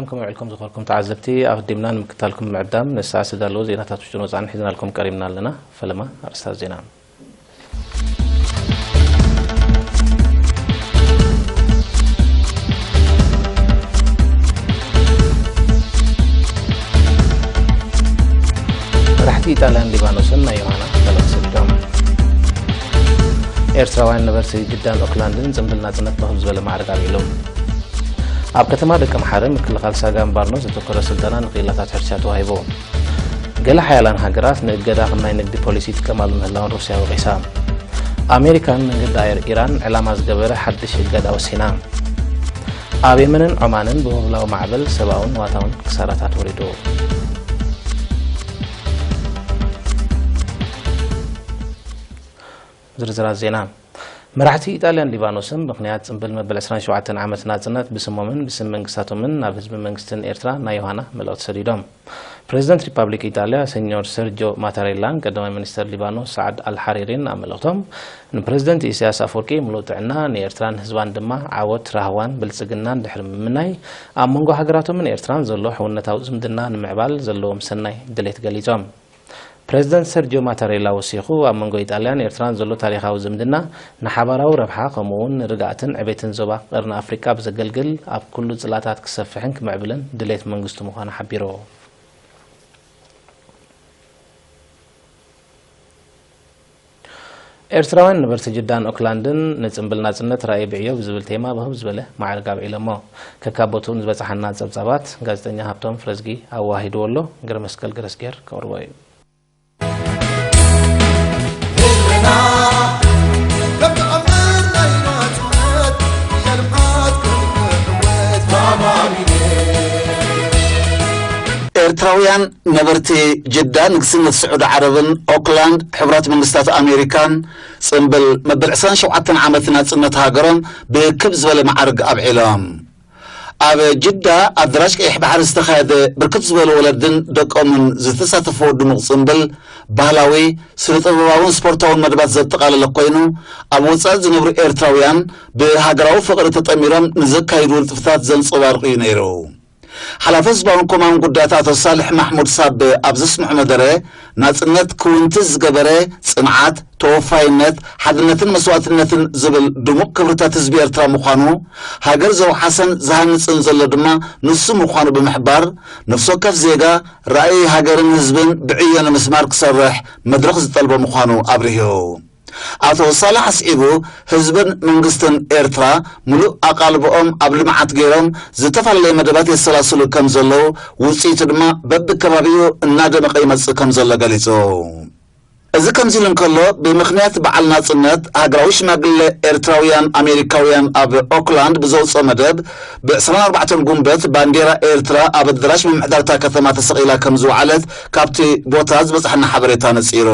ከመይ ውዒልኩም ዝኸበርኩም ተዓዘብቲ? ኣቐዲምና ንምክታልኩም ምዕዳም ንሰዓት ዝተዳለዉ ዜናታት ውሽጥን ወጻእን ሒዝናልኩም ቀሪብና ኣለና። ፈለማ ኣርእስታት ዜና። መራሕቲ ኢጣልያን ሊባኖስን ናይ ዮሃና ፈለግ ሰዲዶም። ኤርትራውያን ነበርቲ ጅዳን ኦክላንድን ጽምብል ናጽነት ብኽብ ዝበለ ማዕርግ ኣብዒሎም። ኣብ ከተማ ደቀምሓረ ምክልኻል ሳጋን ባርኖስ ዘተኮረ ስልጠና ንክኢላታት ሕርሻ ተዋሂቡ። ገለ ሓያላን ሃገራት ንእገዳ ከም ናይ ንግዲ ፖሊሲ ይጥቀማሉ ምህላወን ሩስያ ወቒሳ። ኣሜሪካን መንገዲ ኣየር ኢራን ዕላማ ዝገበረ ሓድሽ እገዳ ወሲና። ኣብ የመንን ዖማንን ብወብላዊ ማዕበል ሰብኣውን ንዋታውን ክሳራታት ወሪዱ። ዝርዝራት ዜና። መራሕቲ ኢጣልያን ሊባኖስን ምኽንያት ጽምብል መበል ዕስራን ሸውዓተን ዓመት ናጽነት ብስሞምን ብስም መንግስታቶምን ናብ ህዝቢ መንግስትን ኤርትራ ናይ ዮሃና መልእኽቲ ሰዲዶም። ፕሬዚደንት ሪፓብሊክ ኢጣልያ ሰኞር ሰርጆ ማታሬላን ቀዳማይ ሚኒስተር ሊባኖስ ሳዕድ ኣልሓሪሪን ኣብ መልእኽቶም፣ ንፕሬዚደንት ኢሳያስ ኣፈወርቂ ምሉእ ጥዕና፣ ንኤርትራን ህዝባን ድማ ዓወት፣ ራህዋን ብልጽግናን ድሕሪ ምምናይ፣ ኣብ መንጎ ሃገራቶምን ኤርትራን ዘሎ ሕውነታዊ ዝምድና ንምዕባል ዘለዎም ሰናይ ድሌት ገሊጾም። ፕሬዚደንት ሰርጆ ማታሬላ ወሲኹ፣ ኣብ መንጎ ኢጣልያን ኤርትራን ዘሎ ታሪኻዊ ዝምድና ንሓባራዊ ረብሓ፣ ከምኡ'ውን ንርግኣትን ዕቤትን ዞባ ቀርኒ ኣፍሪቃ ብዘገልግል፣ ኣብ ኩሉ ጽላታት ክሰፍሕን ክምዕብልን ድሌት መንግስቱ ምዃኑ ሓቢሩ። ኤርትራውያን ነበርቲ ጅዳን ኦክላንድን ንጽምብል ናጽነት ራእይ ብዕዮ ብዝብል ቴማ ብህብ ዝበለ ማዕርግ ኣብዒሎሞ። ከካብ ቦትኡን ዝበጽሓና ጸብጻባት ጋዜጠኛ ሃብቶም ፍረዝጊ ኣዋሂድዎ ኣሎ። ገረመስቀል ገረስጌር ከቕርቦ እዩ። ኤርትራውያን ነበርቲ ጅዳ፣ ንግስነት ስዑዲ ዓረብን ኦክላንድ፣ ሕቡራት መንግስታት ኣሜሪካን ጽምብል መበል ዕስራን ሸውዓተን ዓመት ናጽነት ሃገሮም ብክብ ዝበለ ማዕርግ ኣብዒሎም። ኣብ ጅዳ ኣደራሽ ቀይሕ ባሕሪ ዝተኻየደ ብርክት ዝበሉ ወለድን ደቆምን ዝተሳተፍዎ ድሙቕ ጽምብል ባህላዊ፣ ስነ ጥበባውን ስፖርታውን መደባት ዘጠቓለለ ኮይኑ፣ ኣብ ወጻኢ ዝነብሩ ኤርትራውያን ብሃገራዊ ፍቕሪ ተጠሚሮም ንዘካይድዎ ንጥፈታት ዘንጸባርቕ እዩ ነይሩ። ሓላፊ ህዝባውን ኮማውን ጉዳያት ኣቶ ሳልሕ ማሕሙድ ሳብ ኣብ ዘስምዖ መደረ፣ ናጽነት ክውንቲ ዝገበረ ጽንዓት፣ ተወፋይነት፣ ሓድነትን መስዋእትነትን ዝብል ድሙቕ ክብርታት ህዝቢ ኤርትራ ምዃኑ፣ ሃገር ዘውሓሰን ዝሃንጽን ዘሎ ድማ ንሱ ምዃኑ ብምሕባር፣ ነፍሲ ወከፍ ዜጋ ራእይ ሃገርን ህዝብን ብዕዮ ንምስማር ክሰርሕ መድረኽ ዝጠልቦ ምዃኑ ኣብሪሁ። ኣቶ ሳልሕ ኣስዒቡ፣ ህዝብን መንግስትን ኤርትራ ምሉእ ኣቓልቦኦም ኣብ ልምዓት ገይሮም ዝተፈላለየ መደባት የሰላስሉ ከም ዘለዉ፣ ውጽኢቱ ድማ በብከባቢኡ እናደመቐ ይመጽእ ከም ዘሎ ገሊጹ። እዚ ከምዚ ኢሉ እንከሎ፣ ብምኽንያት በዓል ናጽነት፣ ሃገራዊ ሽማግለ ኤርትራውያን ኣሜሪካውያን ኣብ ኦክላንድ ብዘውጽኦ መደብ፣ ብ ዕስራን ኣርባዕተን ጉንበት ባንዴራ ኤርትራ ኣብ ኣደራሽ ምምሕዳር እታ ከተማ ተሰቒላ ከም ዝወዓለት ካብቲ ቦታ ዝበጽሐና ሓበሬታ ነጺሩ።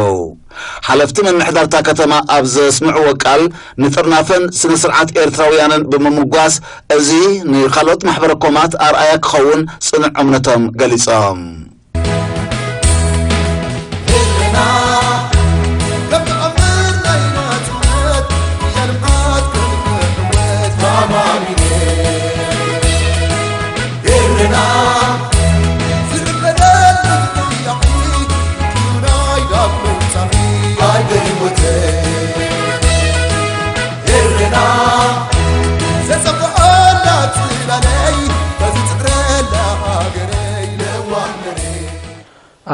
ሓለፍቲ ምምሕዳር እታ ከተማ ኣብ ዘስምዕዎ ቃል፣ ንጥርናፈን ስነ ስርዓት ኤርትራውያንን ብምምጓስ፣ እዚ ንኻልኦት ማሕበረ ኮማት ኣርኣያ ክኸውን ጽኑዕ እምነቶም ገሊጾም።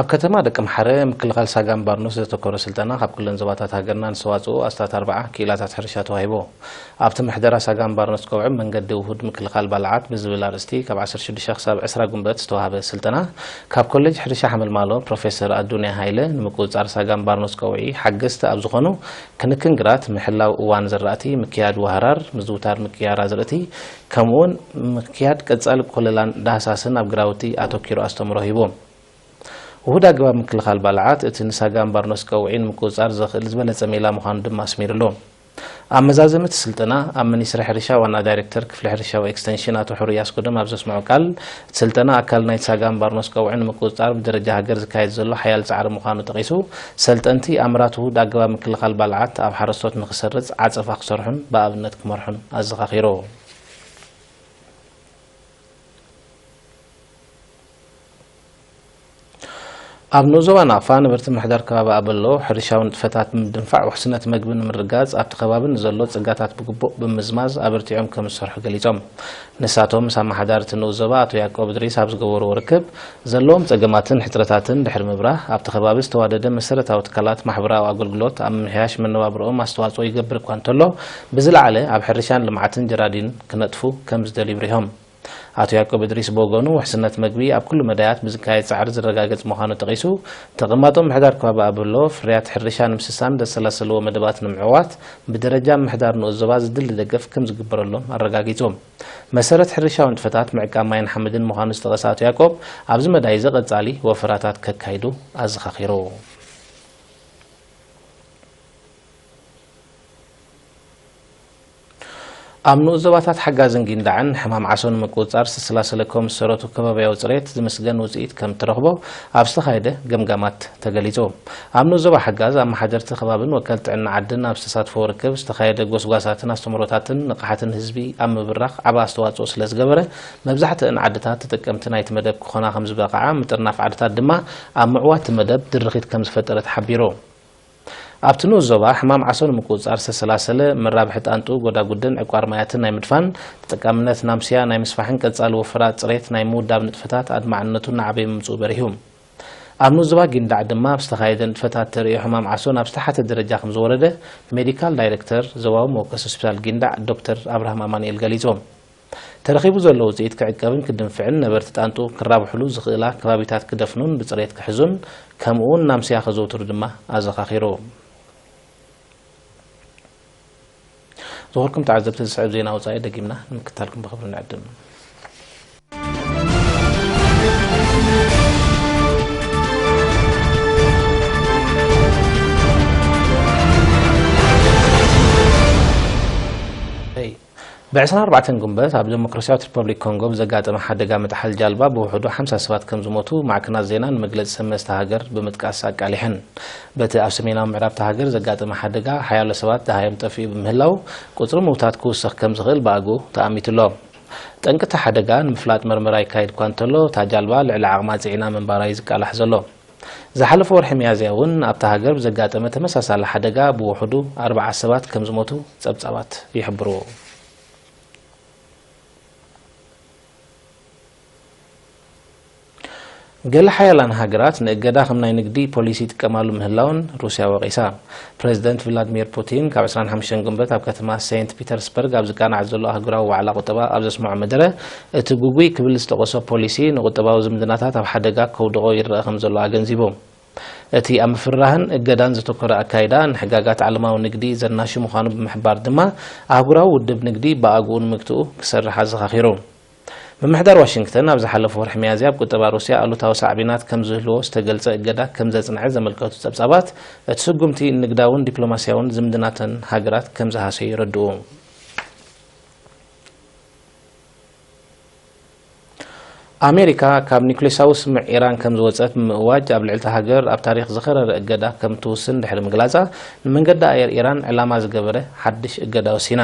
ኣብ ከተማ ደቀምሓረ ምክልኻል ሳጋን ባርኖስ ዘተኮረ ስልጠና ካብ ኩለን ዞባታት ሃገርና ንዝተዋፅኡ ኣስታት ኣርብዓ ክኢላታት ሕርሻ ተዋሂቡ። ኣብቲ ምሕደራ ሳጋን ባርኖስ ቀውዒ መንገዲ ውሁድ ምክልኻል ባልዓት ብዝብል ኣርእስቲ ካብ ዓሰርተ ሽዱሽተ ክሳብ ዕስራ ጉንበት ዝተዋህበ ስልጠና ካብ ኮሌጅ ሕርሻ ሓመልማሎ ፕሮፌሰር ኣዱንያ ሃይለ ንምቁፅፃር ሳጋን ባርኖስ ቀውዒ ሓገዝቲ ኣብ ዝኾኑ ክንክን ግራት፣ ምሕላው እዋን ዘራእቲ፣ ምክያድ ዋህራር፣ ምዝውታር ምክያር ኣዝርእቲ ከምኡውን ምክያድ ቀፃሊ ኮለላን ዳህሳስን ኣብ ግራውቲ ኣተኪሩ ኣስተምሮ ሂቡ። ውሁድ ኣገባብ ምክልኻል ባልዓት እቲ ንሳጋን ባርኖስ ቀውዒ ንምቁፅፃር ዘኽእል ዝበለፀ ሜላ ምዃኑ ድማ ኣስሚሩሉ። ኣብ መዛዘሚ እቲ ስልጠና ኣብ ሚኒስትሪ ሕርሻ ዋና ዳይሬክተር ክፍሊ ሕርሻዊ ኤክስተንሽን ኣቶ ሕሩይ ኣስጎዶም ኣብ ዘስምዖ ቃል፣ እቲ ስልጠና ኣካል ናይቲ ሳጋን ባርኖስ ቀውዒ ንምቁፅፃር ብደረጃ ሃገር ዝካየድ ዘሎ ሓያል ፃዕሪ ምዃኑ ጠቒሱ፣ ሰልጠንቲ ኣብ ምራት ውሁድ ኣገባብ ምክልኻል ባልዓት ኣብ ሓረስቶት ንክሰርፅ ዓፀፋ ክሰርሑን ብኣብነት ክመርሑን ኣዘኻኺሩ። ኣብ ንኡስ ዞባ ናቕፋ ነበርቲ ምምሕዳር ከባቢ ኣበሎ ሕርሻዊ ንጥፈታት ብምድንፋዕ ውሕስነት መግቢ ንምርግጋጽ ኣብቲ ከባቢ ንዘሎ ጸጋታት ብግቡእ ብምዝማዝ ኣበርቲዖም ከም ዝሰርሑ ገሊጾም። ንሳቶም ምስ ኣመሓዳሪ እቲ ንኡስ ዞባ ኣቶ ያዕቆብ እድሪስ ኣብ ዝገበርዎ ርክብ ዘለዎም ጸገማትን ሕጽረታትን ድሕሪ ምብራህ ኣብቲ ከባቢ ዝተዋደደ መሰረታዊ ትካላት ማሕበራዊ ኣገልግሎት ኣብ ምምሕያሽ መነባብርኦም ኣስተዋጽኦ ይገብር እኳ እንተሎ ብዝለዓለ ኣብ ሕርሻን ልምዓትን ጀራዲን ክነጥፉ ከም ዝደልዩ ኣብሪሆም። ኣቶ ያዕቆብ እድሪስ ብወገኑ ውሕስነት መግቢ ኣብ ኩሉ መዳያት ብዝካየድ ጻዕሪ ዝረጋገጽ ምዃኑ ጠቒሱ፣ ተቐማጦ ምምሕዳር ከባቢ ኣበሎ ፍርያት ሕርሻ ንምስሳን ዘሰላሰልዎ መደባት ንምዕዋት ብደረጃ ምምሕዳር ንኡስ ዞባ ዝድሊ ደገፍ ከም ዝግበረሎም ኣረጋጊጹ። መሰረት ሕርሻዊ ንጥፈታት ምዕቃብ ማይን ሓመድን ምዃኑ ዝጠቐሰ ኣቶ ያዕቆብ ኣብዚ መዳይ እዚ ቀጻሊ ወፈራታት ከካይዱ ኣዘኻኺሩ። ኣብ ንኡስ ዞባታት ሓጋዝን ጊንዳዕን ሕማም ዓሶ ንምቁጽጻር ዝተሰላሰለ ኮም ዝሰረቱ ከባብያዊ ጽሬት ዝምስገን ውጽኢት ከም እተረኽቦ ኣብ ዝተኻየደ ገምጋማት ተገሊጹ። ኣብ ንኡስ ዞባ ሓጋዝ ኣመሓደርቲ ከባብን ወከልቲ ጥዕና ዓድን ኣብ ዝተሳትፈዎ ርክብ ዝተኻየደ ጎስጓሳትን ኣስተምህሮታትን ንቕሓትን ህዝቢ ኣብ ምብራኽ ዓቢ ኣስተዋጽኦ ስለ ዝገበረ መብዛሕትአን ዓድታት ተጠቀምቲ ናይቲ መደብ ክኾና ከም ዝበቕዓ ምጥርናፍ ዓድታት ድማ ኣብ ምዕዋት እቲ መደብ ድርኺት ከም ዝፈጠረ ተሓቢሩ። ኣብቲ ንኡስ ዞባ ሕማም ዓሶ ንምቁጽጻር ዝተሰላሰለ መራብሒ ጣንጡ ጎዳጉድን ዕቋር ማያትን ናይ ምድፋን፣ ተጠቃምነት ናምስያ ናይ ምስፋሕን ቀጻሊ ወፈራ ጽሬት ናይ ምውዳብ ንጥፈታት ኣድማዕነቱ እናዓበየ ምምጽኡ በሪሁ። ኣብ ንኡስ ዞባ ጊንዳዕ ድማ ኣብ ዝተኻየደ ንጥፈታት ተርእዮ ሕማም ዓሶ ናብ ዝተሓተ ደረጃ ከም ዝወረደ ሜዲካል ዳይሬክተር ዞባዊ መወከሲ ሆስፒታል ጊንዳዕ ዶክተር ኣብርሃም ኣማኑኤል ገሊጹ። ተረኺቡ ዘሎ ውጽኢት ክዕቀብን ክድንፍዕን ነበርቲ ጣንጡ ክራብሕሉ ዝኽእላ ከባቢታት ክደፍኑን ብጽሬት ክሕዙን ከምኡውን ናምስያ ከዘውትሩ ድማ ኣዘኻኺሩ። ዝኸበርኩም ተዓዘብቲ ዝስዕብ ዜና ወጻኢ ደጊምና ንምክታልኩም ብኽብሪ ንዕድም። ብ ዕስራን ኣርባዕተን ጉንበት ኣብ ዲሞክራሲያዊት ሪፐብሊክ ኮንጎ ብዘጋጠመ ሓደጋ ምጥሓል ጃልባ ብውሕዱ ሓምሳ ሰባት ከም ዝሞቱ ማዕከናት ዜና ንመግለጺ ሰመስቲ ሃገር ብምጥቃስ ኣቃሊሐን። በቲ ኣብ ሰሜናዊ ምዕራብ እታ ሃገር ዘጋጠመ ሓደጋ ሓያሎ ሰባት ደሃዮም ጠፊኡ ብምህላው ቁጽሪ ምውታት ክውስኽ ከም ዝኽእል ብኣግኡ ተኣሚቱ ኣሎ። ጠንቂ እቲ ሓደጋ ንምፍላጥ መርመራ ይካየድ እኳ እንተሎ እታ ጃልባ ልዕሊ ዓቕማ ጽዒና ምንባራ እዩ ዝቃላሕ ዘሎ። ዝሓለፈ ወርሒ ሚያዝያ እውን ኣብታ ሃገር ብዘጋጠመ ተመሳሳሊ ሓደጋ ብውሕዱ ኣርባዓ ሰባት ከም ዝሞቱ ጸብጻባት ይሕብሩ። ገለ ሓያላን ሃገራት ንእገዳ ከም ናይ ንግዲ ፖሊሲ ይጥቀማሉ ምህላውን ሩስያ ወቒሳ። ፕረዚደንት ቭላድሚር ፑቲን ካብ ዕስራን ሓሙሽተን ግንቦት ኣብ ከተማ ሴንት ፒተርስበርግ ኣብ ዝቃናዕ ዘሎ ኣህጉራዊ ዋዕላ ቁጠባ ኣብ ዘስምዖ መደረ፣ እቲ ጉጉይ ክብል ዝጠቐሶ ፖሊሲ ንቁጠባዊ ዝምድናታት ኣብ ሓደጋ ከውድቖ ይረኣ ከም ዘሎ ኣገንዚቡ። እቲ ኣብ ምፍርራህን እገዳን ዘተኮረ ኣካይዳ ንሕጋጋት ዓለማዊ ንግዲ ዘናሹ ምዃኑ ብምሕባር ድማ፣ ኣህጉራዊ ውድብ ንግዲ ብኣግኡ ንምግትኡ ክሰርሕ ኣዘኻኺሩ። ምምሕዳር ዋሽንግተን ኣብ ዝሓለፈ ወርሒ ሚያዝያ ኣብ ቁጠባ ሩስያ ኣሉታዊ ሳዕቤናት ከም ዝህልዎ ዝተገልጸ እገዳ ከም ዘጽንዐ ዘመልከቱ ጸብጻባት፣ እቲ ስጉምቲ ንግዳውን ዲፕሎማስያውን ዝምድናተን ሃገራት ከም ዝሃሰዩ የረድኡ። ኣሜሪካ ካብ ኒውክሌሳዊ ስምምዕ ኢራን ከም ዝወጸት ብምእዋጅ፣ ኣብ ልዕሊ እታ ሃገር ኣብ ታሪኽ ዝኸረረ እገዳ ከም ትውስን ድሕሪ ምግላጻ፣ ንመንገዲ ኣየር ኢራን ዕላማ ዝገበረ ሓድሽ እገዳ ወሲና።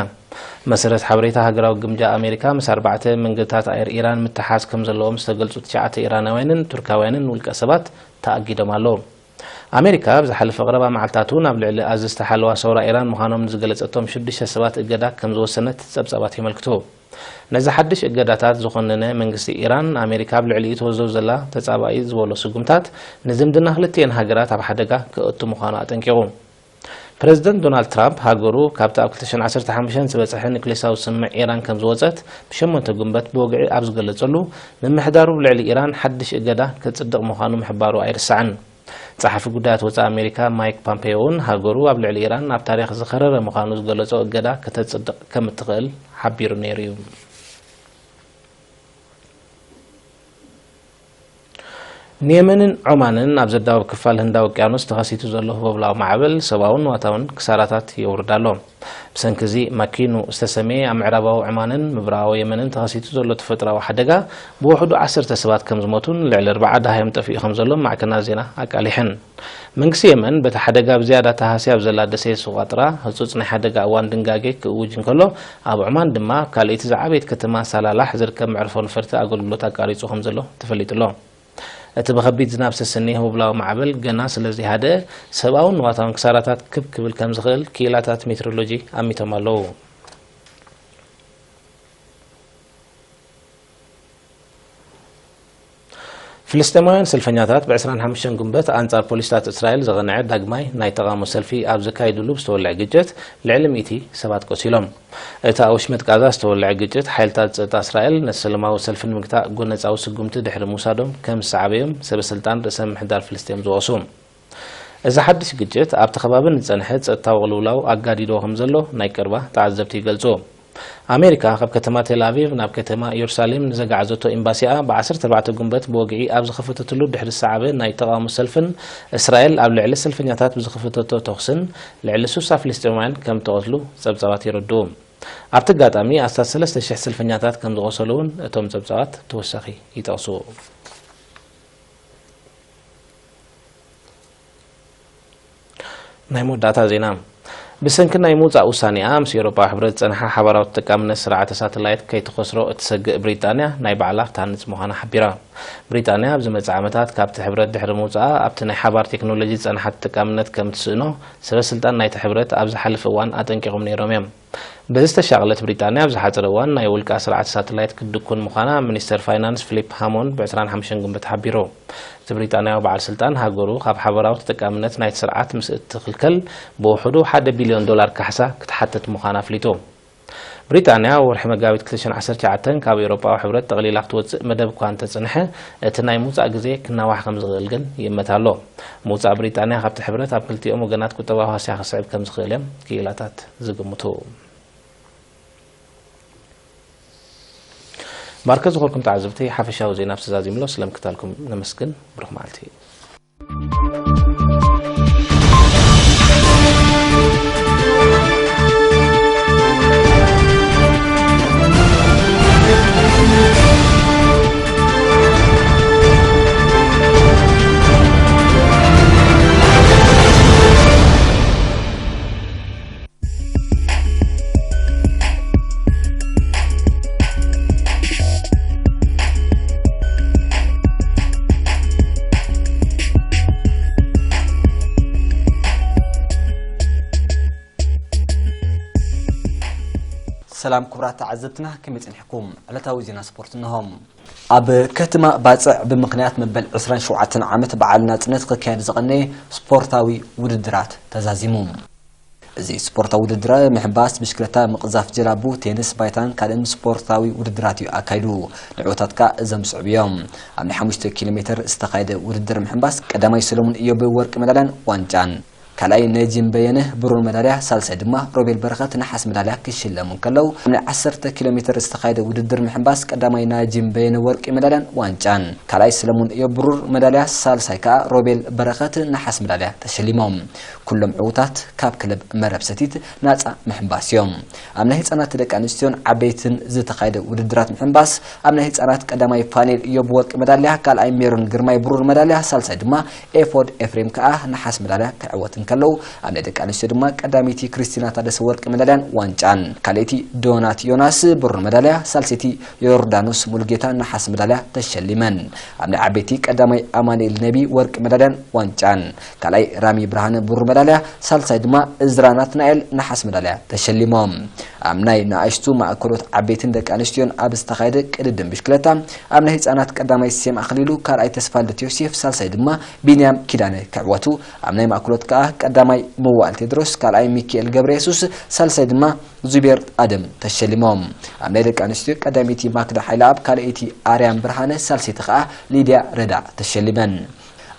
መሰረት ሓበሬታ ሃገራዊ ግምጃ ኣሜሪካ፣ ምስ ኣርባዕተ መንገድታት ኣየር ኢራን ምትሓዝ ከም ዘለዎም ዝተገልጹ ትሽዓተ ኢራናውያንን ቱርካውያንን ውልቀ ሰባት ተኣጊዶም ኣለዉ። ኣሜሪካ ኣብ ዝሓለፈ ቀረባ መዓልታት እውን ኣብ ልዕሊ ኣዘዝቲ ሓለዋ ሰውራ ኢራን ምዃኖም ንዝገለጸቶም ሽዱሽተ ሰባት እገዳ ከም ዝወሰነት ጸብጻባት የመልክቱ። ነዚ ሓድሽ እገዳታት ዝኾነነ መንግስቲ ኢራን፣ ኣሜሪካ ኣብ ልዕሊኡ ትወስዶ ዘላ ተጻባኢ ዝበሎ ስጉምታት ንዝምድና ክልቲኤን ሃገራት ኣብ ሓደጋ ከእቱ ምዃኑ ኣጠንቂቑ። ፕረዚደንት ዶናልድ ትራምፕ፣ ሃገሩ ካብቲ ኣብ ክልተ ሽሕን ዓሰርተ ሓሙሽተን ዝበጽሐ ኒውክሌሳዊ ስምምዕ ኢራን ከም ዝወጸት ብሸሞንተ ግንቦት ብወግዒ ኣብ ዝገለጸሉ፣ ምምሕዳሩ ኣብ ልዕሊ ኢራን ሓድሽ እገዳ ከጽድቕ ምዃኑ ምሕባሩ ኣይርሳዕን። ጸሓፊ ጉዳያት ወጻኢ ኣሜሪካ ማይክ ፖምፔዮ እውን፣ ሃገሩ ኣብ ልዕሊ ኢራን ኣብ ታሪኽ ዝኸረረ ምዃኑ ዝገለጾ እገዳ ከተጽድቕ ከም እትኽእል ሓቢሩ ነይሩ እዩ። ንየመንን ዖማንን ኣብ ዘዳውብ ክፋል ህንዳዊ ውቅያኖስ ተኸሲቱ ዘሎ ህቦብላዊ ማዕበል ሰብኣውን ንዋታውን ክሳራታት የውርድ ኣሎ። ብሰንኪ እዚ ማኪኑ ዝተሰምየ ኣብ ምዕራባዊ ዖማንን ምብራቓዊ የመንን ተኸሲቱ ዘሎ ተፈጥሮኣዊ ሓደጋ ብውሕዱ ዓሰርተ ሰባት ከም ዝሞቱን ልዕሊ ኣርብዓ ደሃዮም ጠፊኡ ከም ዘሎን ማዕከናት ዜና ኣቃሊሐን። መንግስቲ የመን በቲ ሓደጋ ብዝያዳ ተሃስያ ኣብ ዘላ ደሴት ሱቓጥራ ህጹጽ ናይ ሓደጋ እዋን ድንጋጌ ክእውጅ እንከሎ፣ ኣብ ዖማን ድማ ኣብ ካልኣይቲ ዝዓበየት ከተማ ሳላላሕ ዝርከብ መዕርፎ ነፈርቲ ኣገልግሎት ኣቃሪጹ ከም ዘሎ ተፈሊጡ ኣሎ። እቲ ብኸቢድ ዝናብ ዝስነ ህቦብላዊ ማዕበል ገና ስለ ዘይሃደአ፣ ሰብኣውን ንዋታውን ክሳራታት ክብ ክብል ከም ዝኽእል ክኢላታት ሜትሮሎጂ ኣሚቶም ኣለዉ። ፍልስጤማውያን ሰልፈኛታት ብ ዕስራን ሓሙሽተን ጉንበት ኣንጻር ፖሊስታት እስራኤል ዘቐንዐ ዳግማይ ናይ ተቓውሞ ሰልፊ ኣብ ዘካየድሉ ብዝተወልዐ ግጭት ልዕሊ ሚእቲ ሰባት ቆሲሎም። እቲ ኣብ ወሽመጥ ጋዛ ዝተወልዐ ግጭት ሓይልታት ጸጥታ እስራኤል ነቲ ሰላማዊ ሰልፊ ንምግታእ ጎነጻዊ ስጉምቲ ድሕሪ ምውሳዶም ከም ዝሰዓበዮም ሰበ ስልጣን ርእሰ ምምሕዳር ፍልስጤም ዝወቕሱ። እዚ ሓድሽ ግጭት ኣብቲ ከባቢ ንዝጸንሐ ጸጥታዊ ቅልውላው ኣጋዲድዎ ከም ዘሎ ናይ ቀረባ ተዓዘብቲ ይገልጹ። ኣሜሪካ ካብ ከተማ ቴል ኣቪቭ ናብ ከተማ ኢየሩሳሌም ንዘጋዓዘቶ ኤምባሲኣ ብ ዓሰርተ ኣርባዕተ ጉንበት ብወግዒ ኣብ ዝኸፈተትሉ ድሕሪ ዝሰዓበ ናይ ተቓውሞ ሰልፍን እስራኤል ኣብ ልዕሊ ሰልፈኛታት ብዝኸፈተቶ ተኹስን ልዕሊ ሱሳ ፍልስጤማውያን ከም እተቐትሉ ጸብጻባት የረድኡ። ኣብቲ ኣጋጣሚ ኣስታት ሰለስተ ሽሕ ሰልፈኛታት ከም ዝቖሰሉ እውን እቶም ጸብጻባት ተወሳኺ ይጠቕሱ። ናይ መወዳእታ ዜና። ብሰንኪ ናይ ምውጻእ ውሳኔኣ ምስ ኤውሮጳዊ ሕብረት ዝጸንሓ ሓባራዊ ተጠቃምነት ስርዓተ ሳተላይት ከይትኸስሮ እትሰግእ ብሪጣንያ ናይ ባዕላ ክትሃንጽ ምዃና ሓቢራ። ብሪጣንያ ኣብ ዝመጽእ ዓመታት ካብቲ ሕብረት ድሕሪ ምውጻኣ ኣብቲ ናይ ሓባር ቴክኖሎጂ ዝጸንሓ ተጠቃምነት ከም እትስእኖ ሰበ ስልጣን ናይቲ ሕብረት ኣብ ዝሓለፈ እዋን ኣጠንቂቖም ነይሮም እዮም። በዚ ዝተሻቕለት ብሪጣንያ ኣብ ዝሓጸረ እዋን ናይ ውልቃ ስርዓተ ሳተላይት ክትድኩን ምዃና ሚኒስተር ፋይናንስ ፊሊፕ ሃሞንድ ብ ዕስራን ሓሙሽተን ጉንበት ሓቢሩ። እቲ ብሪጣንያዊ በዓል ስልጣን ሃገሩ ካብ ሓበራዊ ተጠቃምነት ናይቲ ስርዓት ምስ እትኽልከል ብውሑዱ ሓደ ቢልዮን ዶላር ካሕሳ ክትሓትት ምዃና ኣፍሊጡ። ብሪጣንያ ወርሒ መጋቢት ክልተ ሽሕን ዓሰርተ ትሽዓተን ካብ ኤውሮጳዊ ሕብረት ጠቕሊላ ክትወጽእ መደብ እኳ እንተጸንሐ፣ እቲ ናይ ምውጻእ ግዜ ክናዋሕ ከም ዝኽእል ግን ይእመት ኣሎ። ምውጻእ ብሪጣንያ ካብቲ ሕብረት ኣብ ክልቲኦም ወገናት ቁጠባዊ ሃስያ ከስዕብ ከም ዝኽእል እዮም ክኢላታት ዝግምቱ። ማርከ ዝኾንኩም ተዓዘብቲ ሓፈሻዊ ዜና ተዛዚምሎ ስለምክታልኩም ነመስግን። ብሩኽ መዓልቲ። ሰላም ክቡራት ተዓዘብትና፣ ከመይ ጸኒሕኩም? ዕለታዊ ዜና ስፖርት እንሆ። ኣብ ከተማ ባጽዕ ብምኽንያት መበል ዕስራን ሸውዓተን ዓመት በዓል ናጽነት ክካየድ ዝቐነየ ስፖርታዊ ውድድራት ተዛዚሙ። እዚ ስፖርታዊ ውድድር ምሕንባስ ብሽክለታ፣ ምቕዛፍ ጀላቡ፣ ቴንስ፣ ባይታን ካልእን ስፖርታዊ ውድድራት እዩ ኣካይዱ። ንዕወታት ከኣ እዞም ዝስዕቡ እዮም። ኣብ ናይ ሓሙሽተ ኪሎ ሜትር ዝተኻየደ ውድድር ምሕንባስ ቀዳማይ ሰለሙን እዮብ ወርቂ መዳልያን ዋንጫን፣ ካልኣይ ነጂም በየነ ብሩር መዳልያ፣ ሳልሳይ ድማ ሮቤል በረኸት ነሓስ መዳልያ ክሽለሙ እንከለዉ፣ ኣብ ናይ ዓሰርተ ኪሎ ሜትር ዝተኻየደ ውድድር ምሕንባስ ቀዳማይ ናጂም በየነ ወርቂ መዳልያን ዋንጫን፣ ካልኣይ ሰለሙን እዮብ ብሩር መዳልያ፣ ሳልሳይ ከኣ ሮቤል በረኸት ነሓስ መዳልያ ተሸሊሞም። ኩሎም ዕዉታት ካብ ክለብ መረብ ሰቲት ናጻ ምሕንባስ እዮም። ኣብ ናይ ህጻናት፣ ደቂ ኣንስትዮን ዓበይትን ዝተኻየደ ውድድራት ምሕንባስ፣ ኣብ ናይ ህጻናት ቀዳማይ ፋኔል እዮብ ወርቂ መዳልያ፣ ካልኣይ ሜሮን ግርማይ ብሩር መዳልያ፣ ሳልሳይ ድማ ኤፎድ ኤፍሬም ከኣ ነሓስ መዳልያ ክዕወት እንከለዉ፣ ኣብ ናይ ደቂ ኣንስትዮ ድማ ቀዳመይቲ ክርስቲና ታደሰ ወርቂ መዳልያን ዋንጫን፣ ካልኣይቲ ዶናት ዮናስ ብሩር መዳልያ፣ ሳልሰይቲ ዮርዳኖስ ሙሉጌታ ነሓስ መዳልያ ተሸሊመን። ኣብ ናይ ዓበይቲ ቀዳማይ ኣማኑኤል ነቢ ወርቂ መዳልያን ዋንጫን፣ ካልኣይ ራሚ ብርሃነ ብሩር መዳልያ፣ ሳልሳይ ድማ እዝራ ናትናኤል ነሓስ መዳልያ ተሸሊሞም። ኣብ ናይ ንኣሽቱ ማእከሎት ዓበይትን ደቂ ኣንስትዮን ኣብ ዝተኻየደ ቅድድም ብሽክለታ፣ ኣብ ናይ ህጻናት ቀዳማይ ሴም ኣኽሊሉ፣ ካልኣይ ተስፋልደት ዮሴፍ፣ ሳልሳይ ድማ ቢንያም ኪዳነ ክዕወቱ፣ ኣብ ናይ ማእከሎት ከኣ ቀዳማይ መዋእል ቴድሮስ፣ ካልኣይ ሚኪኤል ገብረየሱስ፣ ሳልሳይ ድማ ዙቤር ኣደም ተሸሊሞም። ኣብ ናይ ደቂ ኣንስትዮ ቀዳመይቲ ማክዳ ሓይለኣብ፣ ካልኣይቲ ኣርያም ብርሃነ፣ ሳልሰይቲ ከኣ ሊድያ ረዳ ተሸሊመን።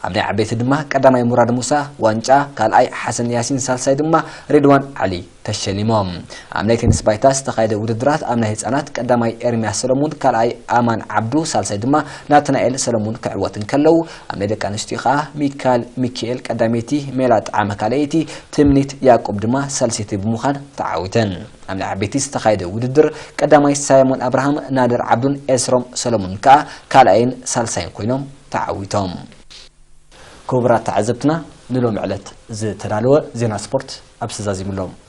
ኣብ ናይ ዓበይቲ ድማ ቀዳማይ ሙራድ ሙሳ ዋንጫ፣ ካልኣይ ሓሰን ያሲን፣ ሳልሳይ ድማ ሬድዋን ዓሊ ተሸሊሞም። ኣብ ናይ ቴኒስ ባይታ ዝተኻየደ ውድድራት ኣብ ናይ ህጻናት ቀዳማይ ኤርምያስ ሰለሙን፣ ካልኣይ ኣማን ዓብዱ፣ ሳልሳይ ድማ ናትናኤል ሰለሙን ክዕወት እንከለዉ፣ ኣብ ናይ ደቂ ኣንስትዮ ከኣ ሚካል ሚኪኤል ቀዳመይቲ፣ ሜላ ጣዕመ ካልኣይቲ፣ ትምኒት ያዕቆብ ድማ ሳልሰይቲ ብምዃን ተዓዊተን። ኣብ ናይ ዓበይቲ ዝተኻየደ ውድድር ቀዳማይ ሳይሞን ኣብርሃም፣ ናደር ዓብዱን ኤስሮም ሰለሙን ከኣ ካልኣይን ሳልሳይን ኮይኖም ተዓዊቶም። ክቡራት ተዓዘብትና፣ ንሎሚ ዕለት ዝተዳለወ ዜና ስፖርት ኣብዚ ተዛዚሙ ኣሎ።